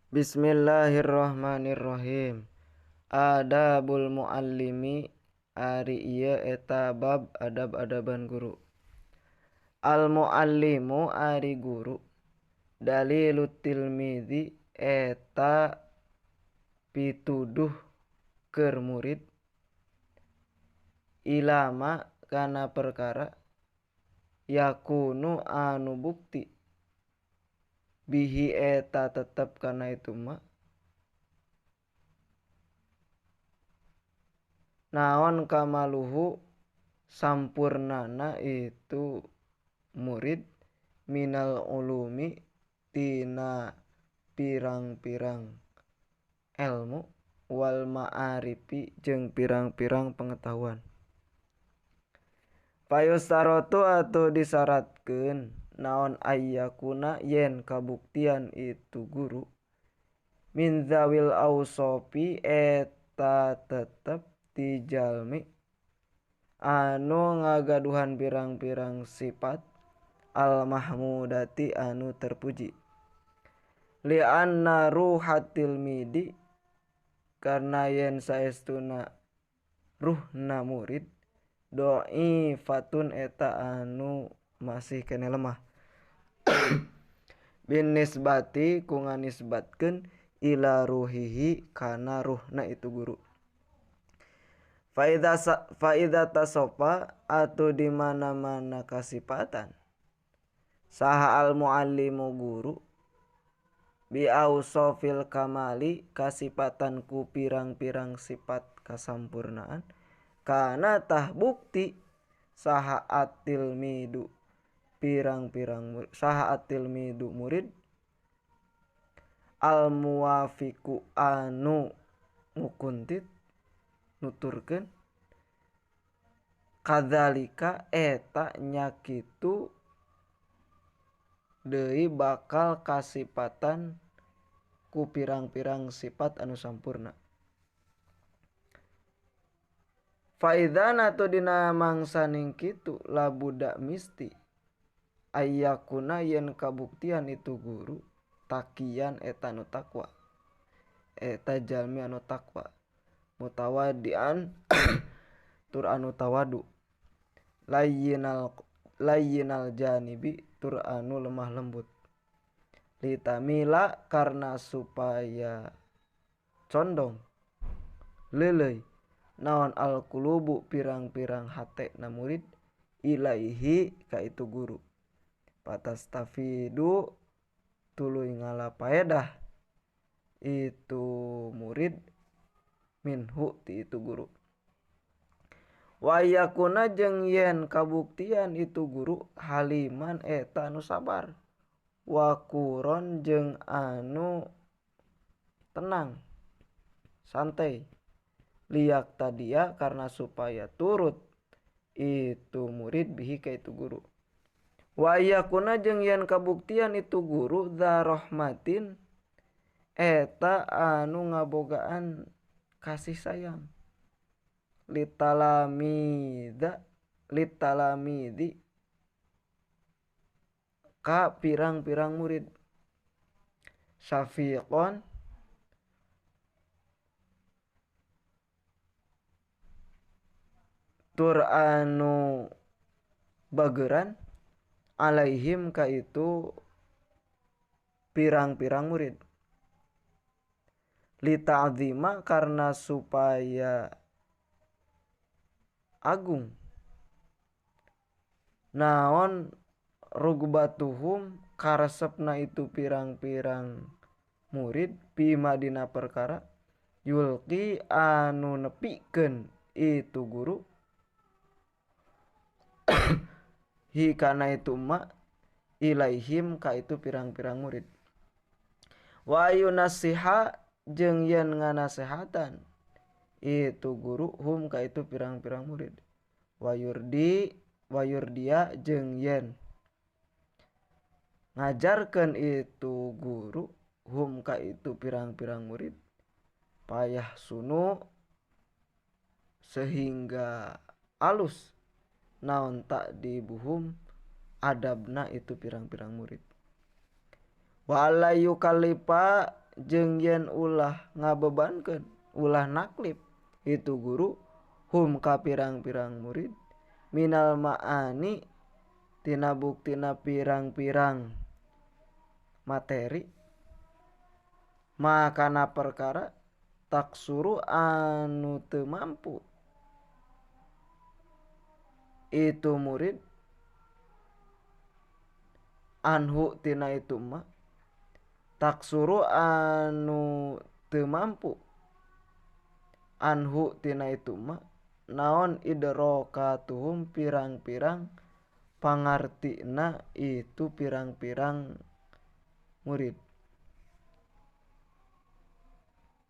Bismillahirrahmanirrahim. Adabul muallimi ari ieu eta bab adab-adaban guru. Al muallimu ari guru dalilut tilmizi eta pituduh keur murid ilama kana perkara yakunu anu bukti bihi eta tetep kana itu mah naon kamaluhu sampurnana itu murid minal ulumi tina pirang-pirang ilmu wal ma'arifi jeung pirang-pirang pengetahuan. Payustarotu atau disyaratkeun naon ayyakuna yen kabuktian itu guru min zawil ausofi eta tetep ti jalmi anu ngagaduhan pirang-pirang sifat al mahmudati anu terpuji. Li anna ruhatil midi karena yen saestuna ruhna murid doi fatun eta anu masih kene lemah. Bin nisbati ku nganisbatkeun ila ruhihi kana ruhna itu guru. Fa idza tasofa atau di mana-mana kasipatan saha al muallimu guru bi ausofil kamali kasipatan ku pirang-pirang sifat kasampurnaan kana tah bukti saha atil midu pirang-pirang saha atil midu murid al muwafiqu anu ngukuntit nuturkeun kadzalika eta nya kitu deui bakal kasipatan ku pirang-pirang sifat anu sampurna. Faidana atau dina mangsaning kitu labuda misti ayyakuna yen kabuktian itu guru takian eta nu takwa eta jalmi anu takwa mutawadian tur anu tawadu layyinal janibi tur anu lemah lembut litamila karena supaya condong leuleuy naon alqulubu pirang-pirang hate na murid ilaihi ka itu guru. Patastafidu tuluy ngalapaedah itu murid minhu ti itu guru. Wa yakuna jeung yen kabuktian itu guru haliman eta anu sabar wakuron jeung anu tenang santai liak tadia karena supaya turut itu murid bihi ka itu guru. Wa yakuna jeung yen kabuktian itu guru dza rahmatin eta anu ngabogaan kasih sayang litalamidi ka pirang-pirang murid syafiqon tur anu bageran alaihim ka itu pirang-pirang murid lita'zima karena supaya agung naon rugbatuhum karesepna itu pirang-pirang murid bima dina perkara yulqi anu nepikeun itu guru hi kana itu ma ilaihim ka itu pirang-pirang murid. Wa yunasiha jeung yen nganasehatan itu guru hum ka itu pirang-pirang murid. Wayurdi wayurdia jeung yen ngajarkeun itu guru hum ka itu pirang-pirang murid payah sunu sehingga alus naon tak dibuhum adabna itu pirang-pirang murid. Wa alla yukalifa jeung yen ulah ngabebankeun ulah naklip itu guru hum ka pirang-pirang murid minal ma'ani tina buktina pirang-pirang materi makana perkara taksuru anu teu mampu itu murid anhu tina itu mah taksuru anu teu mampu anhu tina itu mah naon idrokatuhum pirang-pirang pangartina itu pirang-pirang murid.